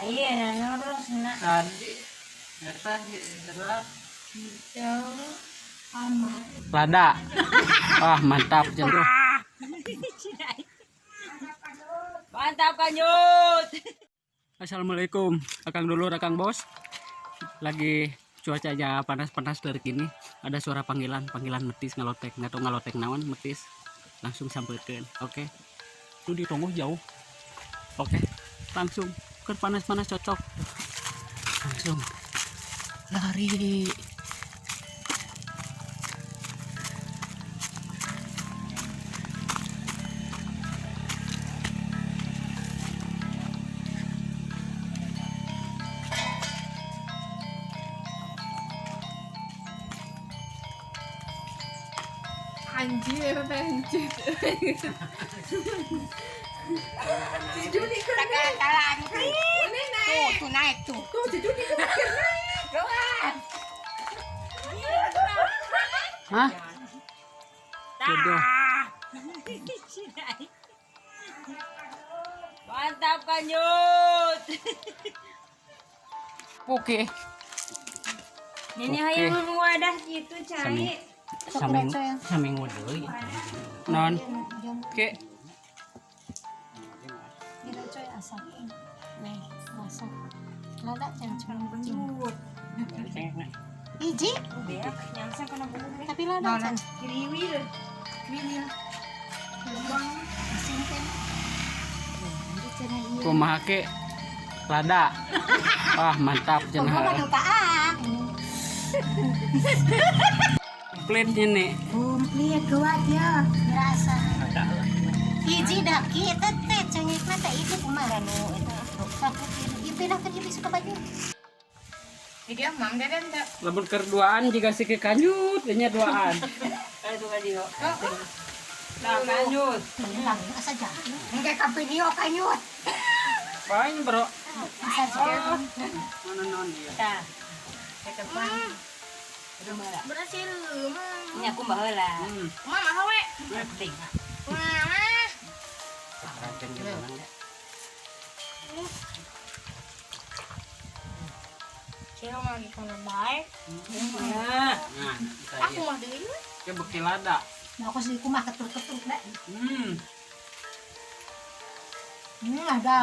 Iya, terus nak. Tadi eta setelah Lada. Wah, mantap bro. Mantap kanjut. Assalamualaikum, Akang dulur, Akang bos. Lagi cuacanya panas-panas dari kini. Ada suara panggilan, panggilan metis ngalotek, nggak tahu ngalotek naon metis. Langsung sampeurkeun. Oke. Itu ditunggu jauh. Oke. Langsung ke panas-panas cocok. Langsung lari. Anjir, anjir. Si Juni kan Kalah Ini naik. Tuh, tuh naik tuh. Tuh, si Juni kan naik. Hah? Jodoh. Mantap kanjut. Oke. Ini Oke. hayang wadah gitu cai. Saming saming deui. Non. Oke. Coy asap. Nih, masak. Lada can Kanjut. Hiji, Nyangsa kana buku. tapi lada can. Kiriwil. Asin kan. Kumaha ke? Lada. Wah, mantap Kumaha mah cenah. duka ah. Komplit ini. Komplit gawat ya. Rasa. Hiji daki eta teh cengekna teh itu kumaha nu eta. Ieu pindah ke ieu suka baju. Jadi mam dadan tak. Lamun keur duaan jika si ke kanjut, nya duaan. Itu kan dia. Nah, kanjut. Hilang asa jahat. Enggak ka video kanyut. Paling, Bro. Asa jahat. Mana non dia. Tah. Ketepan. Berhasil. Ini aku baheula. Mama hawe. Penting. Mama. Racun gimana ya? Ciro lagi kana bae. Nah, Nah, Aku mah deui. Ke beki lada. Nah, aku sih kumaha ketruk-ketruk dah. Ada.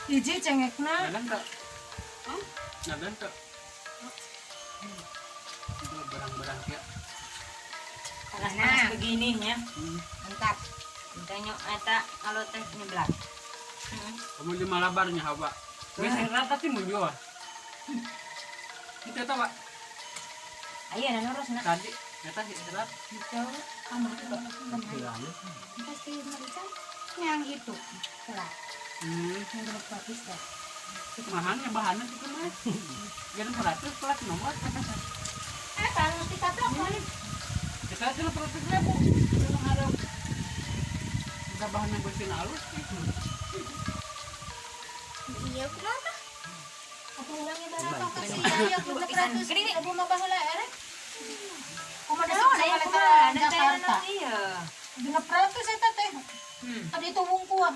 Hiji cengekna. Ngadan teu? Ngadan teu? Itu barang-barang kieu. panas begini nya. Mantap. Tanya eta kalau teh nyeblak. Kamu di Malabarnya hawa. Geus rata sih muncul. Kita tahu, Pak. Ayo nah terus nak. Tadi eta sih serat. Pasti merica. Yang itu. Lah, yang belum bagus dah. Mahalnya bahannya itu mah. Jangan 100 kelas nomor. Eh, kalau kita tuh Kita sih 100 ribu. Belum ada. Kita bahannya bersih halus. Iya, kenapa? Aku ngurangin barang kasih ya, 200. Ibu mah baheula erek. Kumaha Naon sama aya letter kumaha ada teh Jakarta. iya. 600 eta teh. Tadi itu wungkul.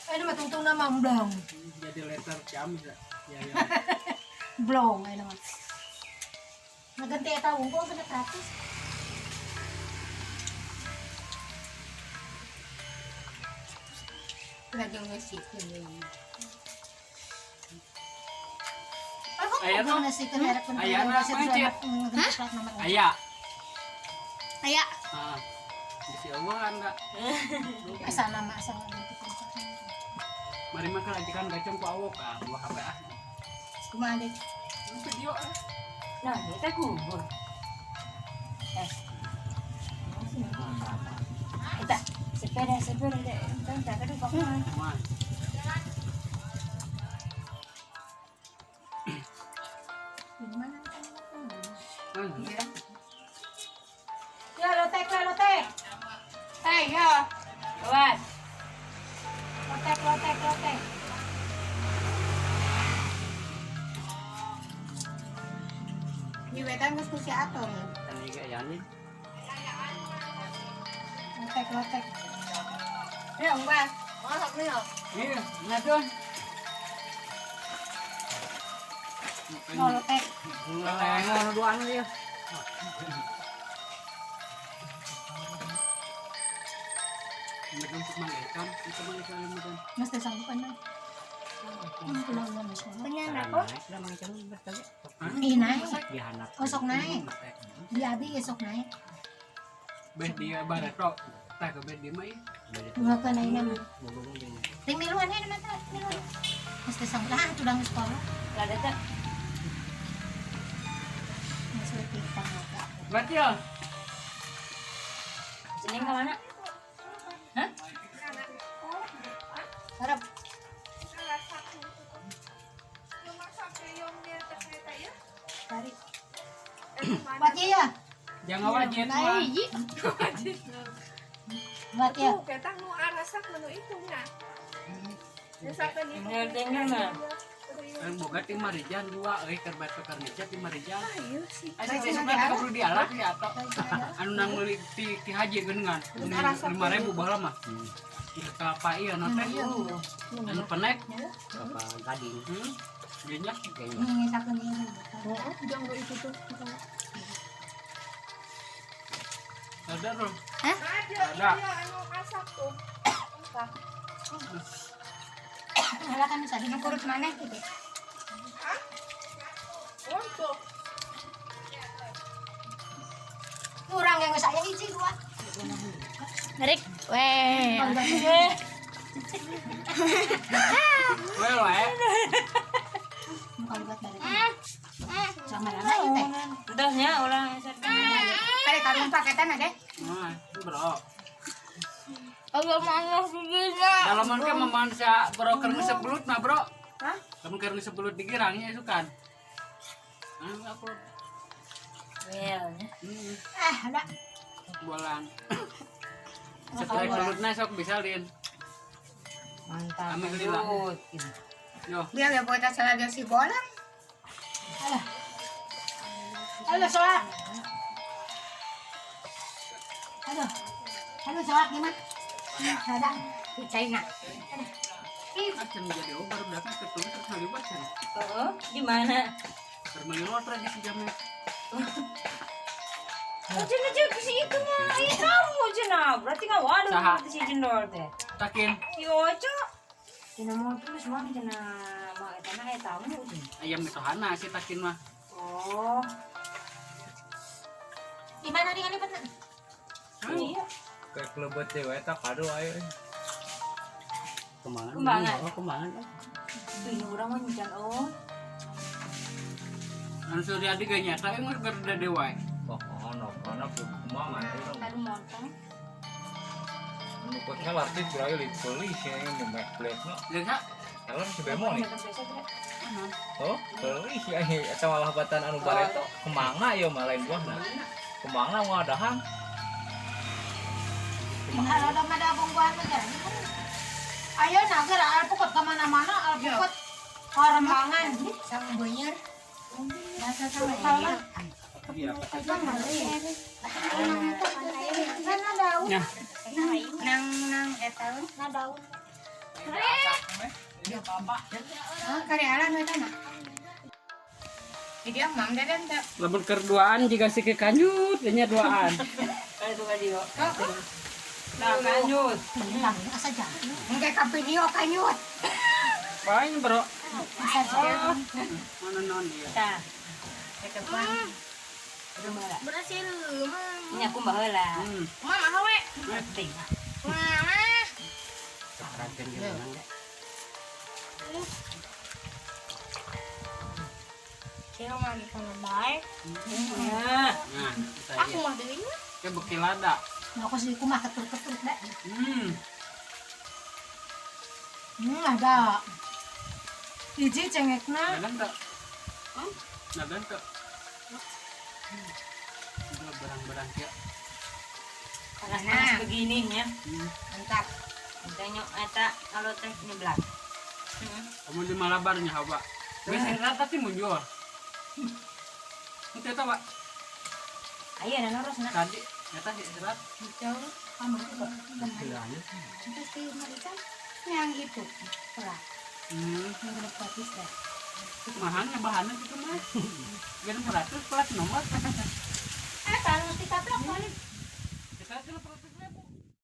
Eh, mah tungtung nama blong. Jadi letter jam ya. Ya ya. Blong aya mah. Ngaganti eta wungkul 600. Lagi ngasihkeun deui. Aya tuh. Aya na pencet. Aya. Aya. Ah. Bisi eueuhan enggak. Asa nama asa nama. Mari mah kelajikan gacung ku awok ah, buah HP ah. Kumaha deh? Ini video ah. Nah, eta kubur. Eh. Eta sepeda sepeda deh. Entah kada kok. Wah. Gimana? Ya, lotek lah, lotek. Hei, ya. Awas. Lotek, lotek, lotek. Di wetan geus ku si Atom. Tani ge aya nih. Lotek, lotek. Ya, enggak. Masak nih. Iya, ngadon. Ngolotek. Ngono duaan ya. Mas teh sanggupan na. Ih naik. Oh, sok naik. Di abi ge sok naik. Beh dia bareto. Tah ke beh dia mah ih. Dua ka naik nama. Ting miluan he naman ta, miluan. Mas teh sanggup ah tulang sekolah. Lada teh. Mas leutik pangaga. Berarti ya. Jeneng ka mana? Hah? Harap. Tarik. Buat ya. Jangan wajib mah. Buat ya. Kita nu arasak menu itu nah. Misalkan itu. Tinggal mah. Kan boga ti Marijan dua euy keur batu keur ngecet ti Marijan. Ayo sih. Asa sih sebenarnya keburu dialak ya atau anu nang meuli ti ti haji geuningan. 5.000 baheula mah. Kelapa ieu anu teh. Anu penek. Kelapa gading. Geunya. Ini sakeun ieu. Jangan itu tuh. Ada bro. Hah? Ada. Ada. Anu asak tuh. Entah. Malah kan bisa dina kurut maneh gitu. Hah? Oh itu. Kurang yang saya hiji dua. Narik. Weh. Weh wae. Muka libat balik. Sama lana ieu teh. Udah nya ulah Kali karung paketan ada. Nah, bro. Allah mana begini. Dalaman ke memansa bro keur ngesep belut mah bro. Hah? Kamu keur ngesep belut di girangnya itu kan. Anu aku Well. Ah, ada. Bolang. Setelah belutna sok bisa lin. Mantap. Ambil lila. Yo. Biar ya buat salah dia si bolang. Alah. Alah soak. Aduh. Aduh soak gimana? Ada. China. Acan jadi obar belakang ketemu terus ngaliwat cenah. Oh, gimana? Keur meuli lotre di sejamnya. Oh, cenah jeung si itu mah. Ih, kamu cenah. Berarti nggak waduh Saha? si jendol teh. Takin Si Oco. Cenah mau terus mah cenah mah eta na aya tamu cenah. ayam mitohana si takin mah. Oh. Di mana nih ngaliwat na? Iya. Kayak kelebet cewek tak kado ayo. Kembangan. Kembangan. Oh, kembangan. Ini urang mah nyican oh. Anu Suryadi ge nyata euy geus garuda dewa. Wah, ono, ono kembangan. Aduh montong. Anu kotnya lartis berarti beli sih yang nyemek blek no. Jeung sa? Helm si Bemo nih. Biasa teh. Oh, beli sih aing eta malah batan anu bareto kemanga ieu mah lain buahna. Kemanga ngadahan. Kalau ada mah ada buah mah jadi. Ayo nager alpukat kemana-mana alpukat karambangan. Sama beunyer. Bahasa sama iya. Iya. Kan daun. Ya. Nang nang eta. Nah daun. Oh, kari ala nu eta mah. Jadi mang dadan teh. Lamun keur duaan jika si kanjut nya duaan. Kali tuh kali yo. Nah, kanjut. Bilang asa jalan. Engke ka video kanyut. Paling bro. Asa jalan. Mana non dia. Tah. Rek Aduh malah. Berhasil. Ini aku baheula. Mama hawe. Penting. Mama. Raden ge menang deh. Kira mah kalau baik. Nah, Nah, Aku mah deui. Ke beki lada. Nah, aku sih kumah ketur-ketur deh. Ada. Hiji cengekna. Nadan teu? Nadan teu? Itu barang-barang kieu. panas-panas begini nya. Mantap. Tanya eta kalau teh nyeblak. Kamu di Malabarnya hawa. Geus rata sih munjur. Itu eta, Pak. Ayo na terus na. Tadi eta si serat. Kamu juga. Terus di Marican yang itu. Ora, yang gratis deh. Mahalnya bahannya gitu mah. 600 plat nomor. Eh, kalau